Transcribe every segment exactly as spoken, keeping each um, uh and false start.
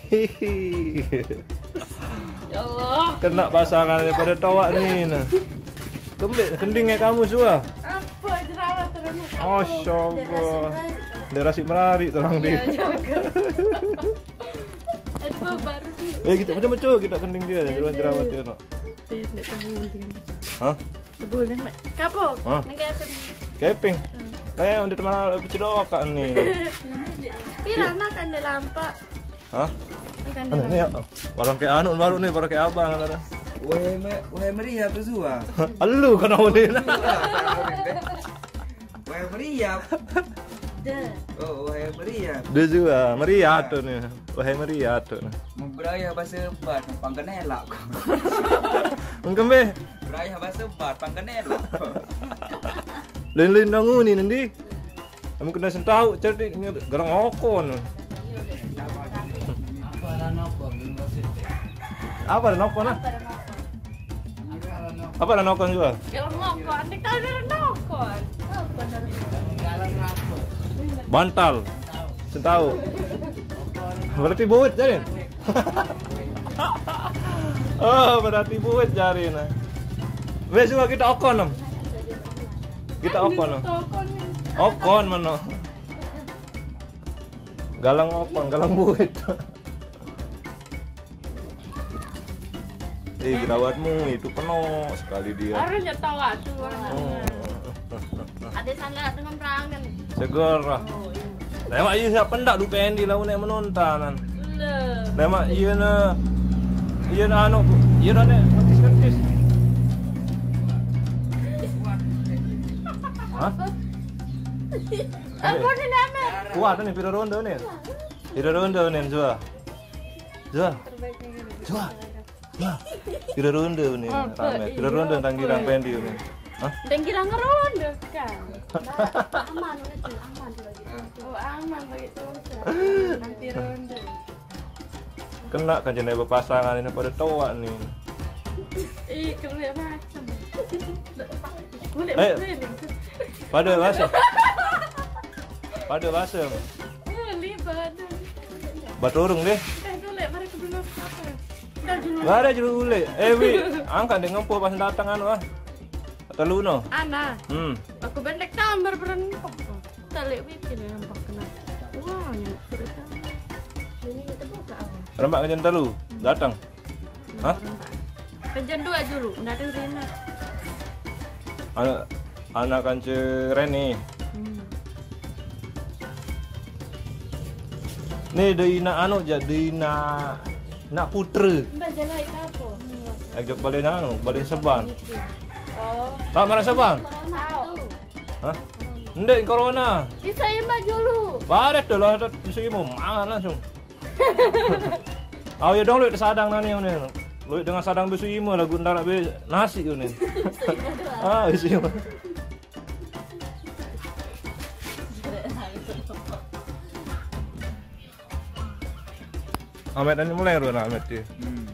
Hihi. Ya Allah. Kena pasangannya pada toak nih nah. Kembik kendingnya kamu semua. Apa jerawat terus? Masya Allah. Dia rasik merari terang dia. Iya, jaga. Aduh, baru sih. Eh, kita macam-macam kita kending dia, jerawat-jerawat dia nak. Dia nak tahu nanti. Hah? Sebulan, Mak. Kapok. Hah? Nak kayak apa? Keping. Hmm. Eh, udah teman pecah doa kan nih. Pira nak kan dia lampak. Hah? Kan dia lampak. Nih ya. Orang kayak anu baru nih, orang kayak abang kata. Weh, me, weh meriah tuh Zua. Elu kan awalnya. Weh meriah. Dah. Oh, weh meriah. Dia juga meriah tuh nih. Weh meriah tuh nih. Memberaya bahasa Bat, pangkan elak. Mungkin be. Beraya bahasa Bat, pangkan elak. Lain-lain nang uni nanti. Kamu kena sentau, cerdik ni garang okon. Apa ada nokon? Apa ada nokon ah? Apa ada nokon juga? Garang okon, nanti kalau garang okon. Bantal. Sentau. Berarti buat jadi. Oh, berarti buat jari nah. Wes juga kita okon em. Kita okon em. Okon mana? Galang okon, galang buat. Eh, jerawatmu itu penuh sekali dia. Harusnya tahu tuh. Oh. Ada sana dengan perangan. Seger lah. Oh, iya. Lemak iya siapa ndak lupa Andy lah unek menonton. Lemak iya na iya na anu iya na nek kertis-kertis. Hah? Aku ni nama. Kuat ni pira ronde ni. Pira ronde ni Zua. Zua. Zua. Nah, kira ronde ni rame. Kira ronde tanggiran pendi ni. Hah? Tanggiran ronde kan. Aman udah tuh, aman tuh lagi. Oh, aman bagi tuh. Nanti ronde. Kena kan jenis berpasangan ini pada toak ni. Ih, keren macam. Boleh eh, pada bahasa. Pada bahasa. Boleh pada. Baturung deh. Eh, dulu, mari ke dulu apa? Gak ada juru ulik. Eh, wi, angkat deh ngempuh pas datang anu ah. Kata Luno. Ana. Hmm. Aku bendek tambar berempok. Talik wi kena nampak kena. Wah, yang cerita. Ini kita buka apa? Rembak ke jentalu. Datang. Hah? Kerja dua dulu, ndak ada Rina. Anak anak kanca Reni. Hmm. Ni doi nak anu je, doi nak nak putra. Mbak jalan apa? Ajak balik anu, balik Seban. Oh. Tak marah Seban? Tahu. Hah? Ndak corona. Bisa imbak dulu. Barat tu lah, bisa imbak mana langsung. Au ya dong luit sadang nani ni. Luit dengan sadang bisu ima lagu ndara be nasi ni. Ah, bisu ima. Amet ni mulai ru na Amet ti. Hmm.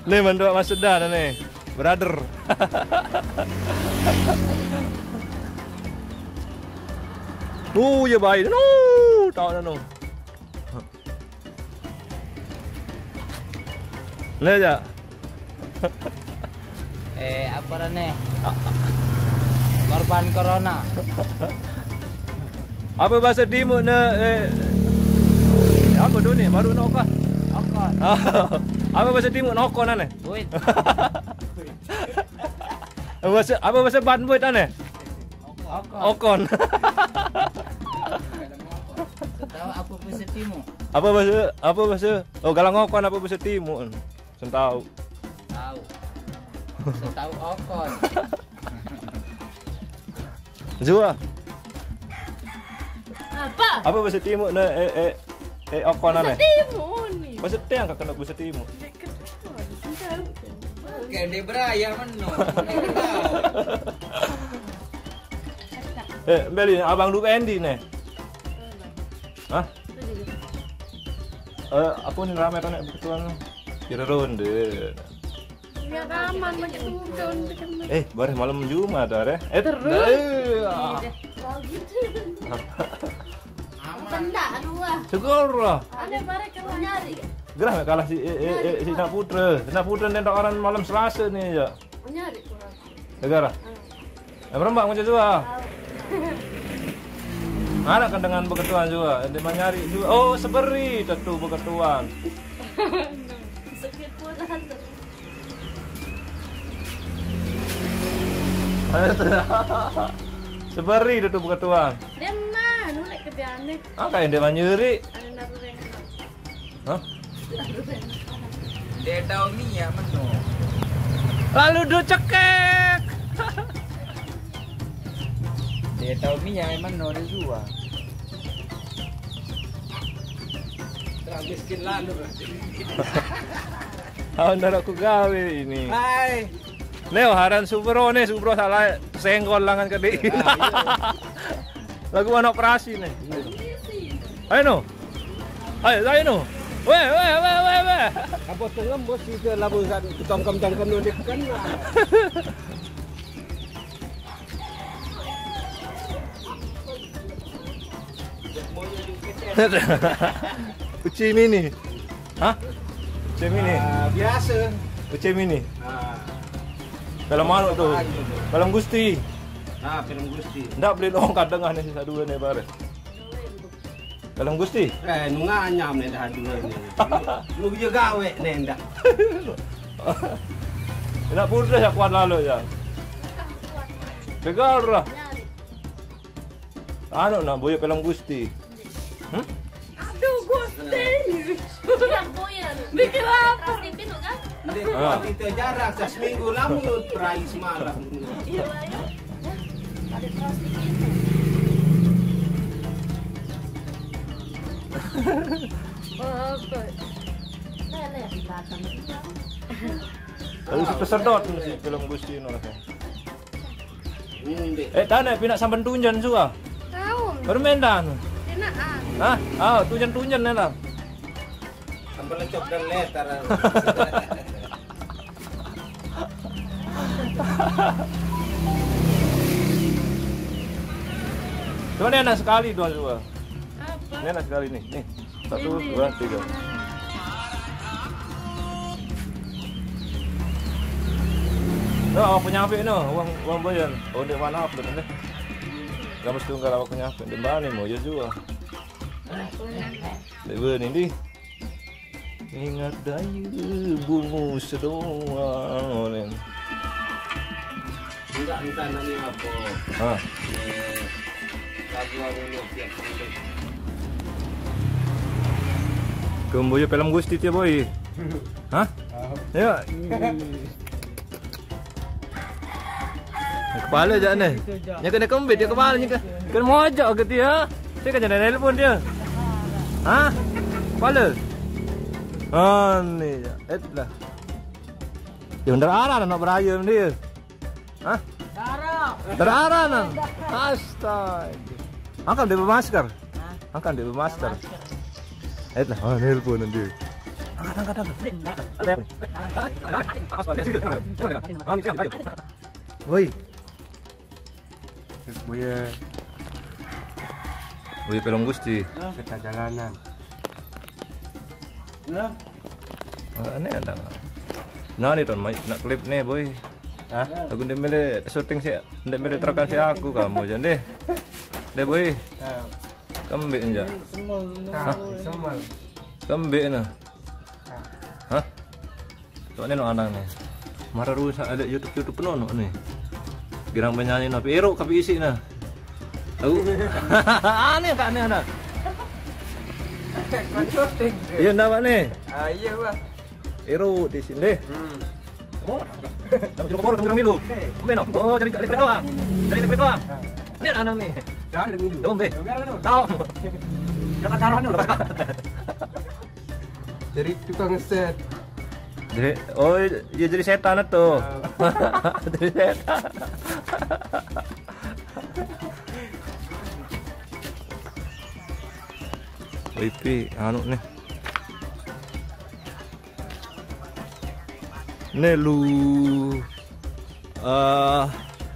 Ni mandok masa dah ni. Brother. Oh, ya baik. No, tahu dah no. Ni aja. Eh, apa dah ni? Korban corona. Apa bahasa Timur ni? Eh, apa tu ni? Baru nak kah? Apa? Apa bahasa Timur nak kah ni? Wait. Bahasa apa bahasa Ban buat aneh? Okon. Okon. Tahu apa bahasa Timur? Apa bahasa apa bahasa? Oh, galang okon apa bahasa Timur? Sentau. Tahu. Sentau okon. Zua. Apa? Apa bahasa Timur ni? Eh eh eh okon aneh. Timur ni. Bahasa Tiang kena bahasa Timur. Kan dia beraya meno. Eh, beli abang dulu Andy ni. Hah? Eh, apa ni ramai tu nak ketua ni? Kira ronde. Ya, aman lagi tuh, daun. Eh, bareh malam Jumat, bareh. Eh, terus? Eh, ah. Iya deh. Kena dua. Syukur lah. Ada bareh kalau nyari. Gerah nggak kalah si, eh, eh, eh, si Nak Putra. Nak Putra nih orang malam Selasa nih ya. Nyari kurang. Negara. Yang berembak macam tu ah. Anak kan dengan beketuan juga. Dia mencari juga. Oh, seberi tentu beketuan. Sakit pun. Seberi tentu beketuan. Dia mah, nulek kerjaan ni. Ah, kayak dia mencuri. Ada naruh yang Hah? Dia tahu Mia meno. Lalu do cekek. Dia tahu Mia meno dia jual. Terang miskin lalu. Tahun dah aku gawe ini. Hai. Neo haran Subro nih, Subro salah senggol langan ke dia. Lagu anak operasi nih. Ayo no. Ayo, ayo no. Weh, weh, weh, weh, weh. Apa tu ngembus itu labu satu tongkem-tongkem nu dia kan. Uci mini. Hah? Uci mini. Ah, biasa. Uci mini. Ah. Kalau mana tu? Apa lagi tu? Kalau Gusti. Ah, film Gusti. Ndak beli dong kadang aneh sisa dua nih bare. Dalam Gusti. Eh, nunga anyam ni dah dua ni. Lu dia gawe ni dah. Nak putus ya kuat lalu ya. Tegar lah. Anu nak boyok film Gusti. Hmm? Aduh, Gusti. Bikin apa? Terus dipinuk kan? Ini Ah. Kita jarang, sah seminggu lamun perai semalam. Iya, iya. Ada terus dipinuk. Bagus. Lele di belakang dia. Lalu si pesedot tu si film Gusti no lah. Hmm, dek. Eh, tanya pina sampan tunjan suka. Tahu. Baru main dah. Enak ah. Hah? Ah, tunjan-tunjan ni lah. Sampai lecok dan letar. Cuma ni anak sekali dua dua. Apa? Ni anak sekali ni. Ni. Satu, Ini. Dua, tiga. No, awak penyampai no, uang uang bayar. Oh, di mana apa ni? Kamu setunggal awak penyampai di mana mau ya juga. Di mana ni? Ingat daya bungu sedoa. Enggak, entah nanya apa. Ha. Eh, lagu anu ni tiap kali. Kemboyo film Gusti tiap boy. Ha? Ya. Kepala je ni. Nya kena kembit dia kepala nya ke. Kena mojok ke dia. Saya kan jangan nelpon dia. Ha? Kepala. Ha ni je. Eh lah. Dia bener arah nak beraya dia. Ha? Darah. Darah nan. Astaga. Angkat dia bermasker. Angkat dia bermasker. Eh lah, oh, nelpon nanti. Angkat, angkat, angkat. Woi. Buya. Buya pelong Gusti. Kita jalanan. Nah. Ah, ini ada. Nah, ni ton mai nak klip ni, boy. Hah? Aku ndak boleh syuting sih, ndak boleh terekam sih aku kamu je deh. Deh, boy. Kembik je. Semua. Hah? Semua. Kembik nah. Hah? Tok ni no anang ni. Mara rusak ada YouTube YouTube penuh no ni. Girang penyanyi no, pi erok kapi isi nah. Tahu? Aneh tak aneh anak? Kau syuting. Iya ndak ni? Ah, iya bah. Erok di sini. Hmm. Oh, nama jeruk poro tunggu milu. Mana? Oh, jadi elektrik doang. Jadi elektrik doang. Ni anang ni. Jangan dulu. Dong deh. Tahu. Jangan taruh dulu. Jadi tukang set. Jadi, oh, ya jadi setan tu. Jadi setan. Wifi anu ni. Ne lu, eh,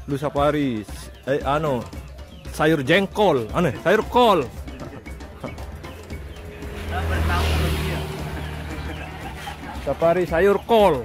lu safari, eh, ano, sayur jengkol, ane, sayur kol. Safari sayur kol.